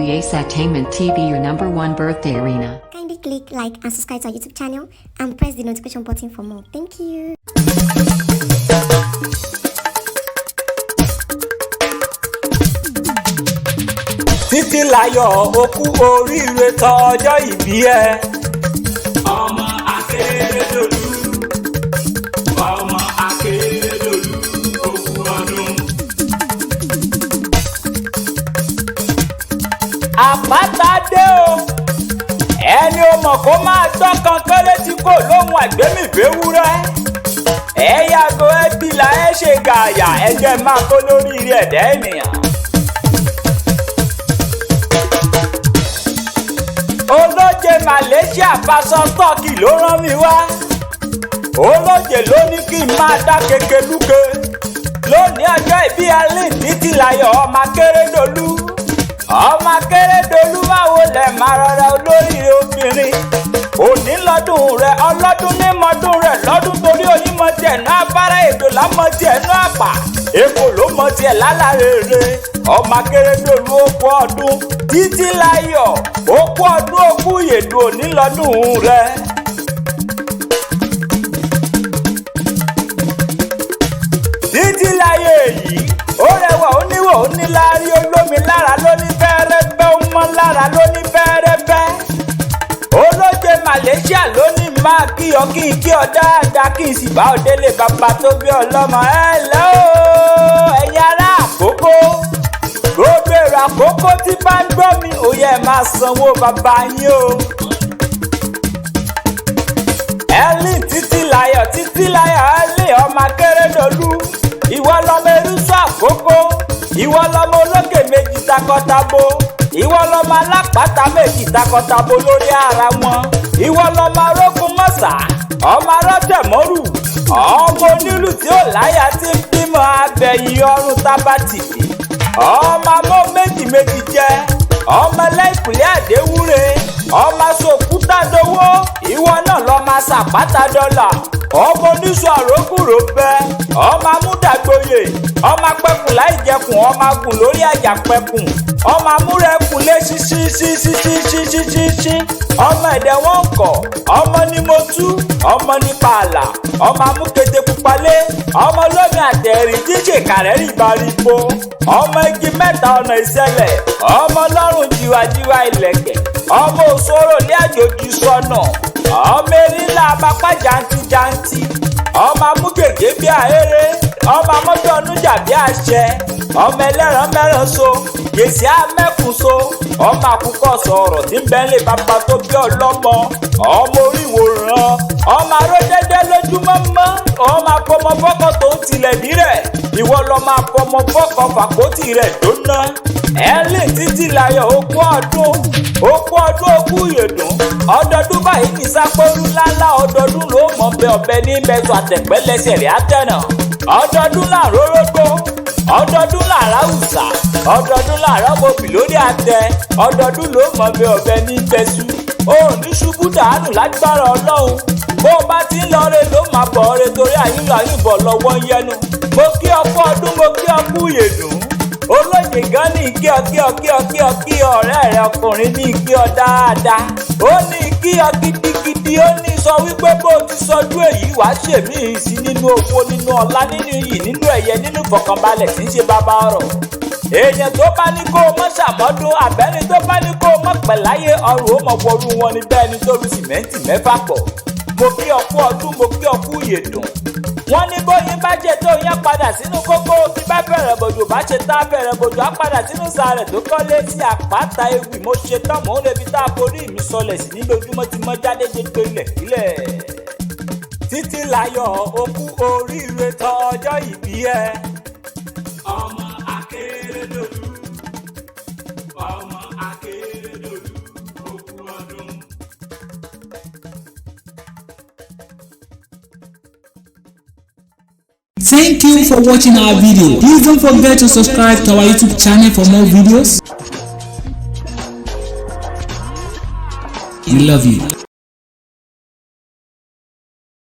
Uyes TV, your number one birthday arena. Kindly click like and subscribe to our YouTube channel and press the notification button for more. Thank you. Títí láyọ̀, okú oríire tọjọ́ ìbí ẹ. Ọmọ Akérédolú, ọmọ Akérédolú, okú ọdún. Àpáta dé o, ẹni o mọ̀ kó máa tọ́kan kéré tí kò lóhun àgbémìbéwúrẹ́. Ẹ yàgò ẹbí là ẹ ṣe gààyà, ẹ jẹ́ máa kó lórí ẹ̀dá ènìyàn. Olóje Malaysia faṣọ tọ́kì ló rán mi wá. Olóje ló ní kí n máa dá keke lúke lónìí ọjọ́ ìbí alẹ́. Títílayọ̀ ọmọ Akérèdọ́lù, ọmọ Akérèdọ́lù, máa wọlé máa rọra, olóríire obìnrin. Òní lọ́dún rẹ̀, ọlọ́dún ní mọ́dún rẹ̀ lọ́dún, torí oyin mọ tiẹ̀ náà, afárá èdò lámọ tiẹ̀ náà, àpà èkó ló mọ tiẹ̀ lálàrèrè. Ọmọ Akérèdọ́lù, ó kú ọdún. Títílayọ̀, ó kú ọdún, ó kú ìyèdùn, òní lọ́dún rẹ̀. Títí láyé èyí, ó rẹwà, ó níwò, ó níláárí, olómi lára lóní fẹ́rẹ́fẹ́, ó mọ́ lára lóní fẹ́rẹ́fẹ́. Olóje Malaysia ló ní máa kí ọ, kí n kí ọ dáadáa, kí n sì bá ọ délé bàbá tó bí ọlọ́mọ. Ẹ lẹ́ o, ẹ̀yin ará Àkókò, gbogbo èrò Àkókò tí bá ń gbọ́ mi, ó yẹ máa sanwó bàbá yín o. Ẹlí Títílayọ̀, Títílayọ̀ ẹlí, ọmọ Akérèdọ́lù, ìwọ lọmọ erúsọ Àkókò, ìwọ lọmọ olókè méjì takọtabo, ìwọ lọmọ alápàtà méjì takọtabo lórí ara wọn, ìwọ lọmọ arógun mọ́sà, ọmọ arọ́tẹ̀mọ́rù, ọmọ onílù tí ó láyà tí ń bímọ abẹ́yìn ọrùn tábàtì, ọmọ amó méjì méjì jẹ, ọmọ ẹlẹ́ìkùlé àdéwúre, ọmọ sòkúta dowó, ìwọ náà lọ máa ṣàpáta dọ́là, ọmọ oníṣu àrókùrò bẹ, ọmọ amúdàgboyè, ọmọ apẹkùn láì jẹkùn, ọmọ agùn lórí àjàpẹkùn, ọmọ amúrẹkùn lé ṣíṣíṣíṣíṣíṣíṣí, ọmọ ẹ̀dẹ̀ wọn kọ̀, ọmọ ni mo tú, ọmọ ní pààlà, ọmọ amúkété pupalé, ọmọ lómi àtẹ̀rìn tí ṣèkàrẹ́ rìbáríbo, ọmọ igi mẹ́ta ọ̀nà ìṣẹ̀lẹ̀, ọmọ ọlọ́run jiwajiwa ìlẹ̀kẹ̀, ọmọ òṣòro ní àjòjì sọnà, ọmọ erílà abapá jantijanti, ọmọ amúgègé bí ahéré, ọmọ amọ́jọ́nújà bí àṣẹ, ọmọ ẹlẹ́ran mẹ́ran so gbèsè amẹ́kùn so, ọmọ àkùkọ sọ̀rọ̀ tí ń bẹ́ńlẹ̀ bàbá tó bí ọlọ́mọ, ọmọ oríwòrán, ọmọ aródẹ́dẹ́ lójúmọ́mọ́, ọmọ akọmọfọ́kọ tó ń tilẹ̀ dírẹ̀, ìwọ lọmọ akọmọfọ́kọ fàkótì rẹ̀ jóná. Ẹ̀ẹ́lì Títílayọ̀, ogún ọdún, ogún ọdún, ogún ìyèdùn ọdọọdún báyìí ní sápẹ́rú ńláńlá, ọdọọdún ló mọ̀ bẹ ọbẹ̀ ní bẹ́sọ̀ àtẹ̀pẹ́lẹsẹ̀ rẹ̀ àtẹ̀nà, ọdọọdún làró rógbó, ọdọọdún làrá ùsà, ọdọọdún làrá mobì lórí àtẹ, ọdọọdún ló mọ̀ bẹ ọbẹ̀ ní bẹ́sù. Ó ní ṣubú dànù lágbára Ọlọ́run. Bó o bá ti ń lọ re ló máa bọ̀ re, torí àyùnlọ àyùnbọ̀ lọ́wọ́ ń yẹnu. Mo kí ọ kú ọdún, mo kí ọ kú ìyèdùn. Olóye gan ní kí ọ, kí ọ, kí ọ, kí ọ, kí ọ̀rẹ́ rẹ ọkùnrin ní kí ọ dáadáa. Ó ní kí ọ gidigidi, ó ní sọ wípé bó o ti sọdún èyí, wàá ṣèmí sí nínú owó, nínú ọlá, nínú iyì, nínú ẹ̀yẹ, nínú ìfọ̀kànbalẹ̀ tí ń ṣe bàbá ọrọ̀. Èèyàn tó bá ní kó o mọ́ ṣàmọ́dún, àbẹ́ni tó bá ní kó o mọ́ pẹ̀láyé, ọrùn ó mọ̀ wọrú wọn ní bẹ́ẹ̀ ni tó lu sìmẹ́ǹtì mẹ́fà pọ̀. Mo kí ọ kú ọdún, mo kí ọ kú ìyèdùn. Wọ́n ní bóyin bá jẹ́ tó yẹn padà sínú kókó, bí bá bẹ̀rẹ̀ bòjò bá ṣe tá bẹ̀rẹ̀ bòjò á padà sínú sàrẹ̀ tó kọ́lé sí àpáta ewì. Mo ṣe tán, mò ń rebi tá a forí mi sọlẹ̀ sí ní lójúmọ́ tí mo jáde gbogbo ilẹ̀ kílẹ̀. Títílayọ̀, okú oríire tọjọ́ ìbí ẹ. Ọmọ Akérédolú, ọmọ Akérédolú, okú ọdún. Thank you for watching our video. Please don't forget to subscribe to our YouTube channel for more videos. We love you.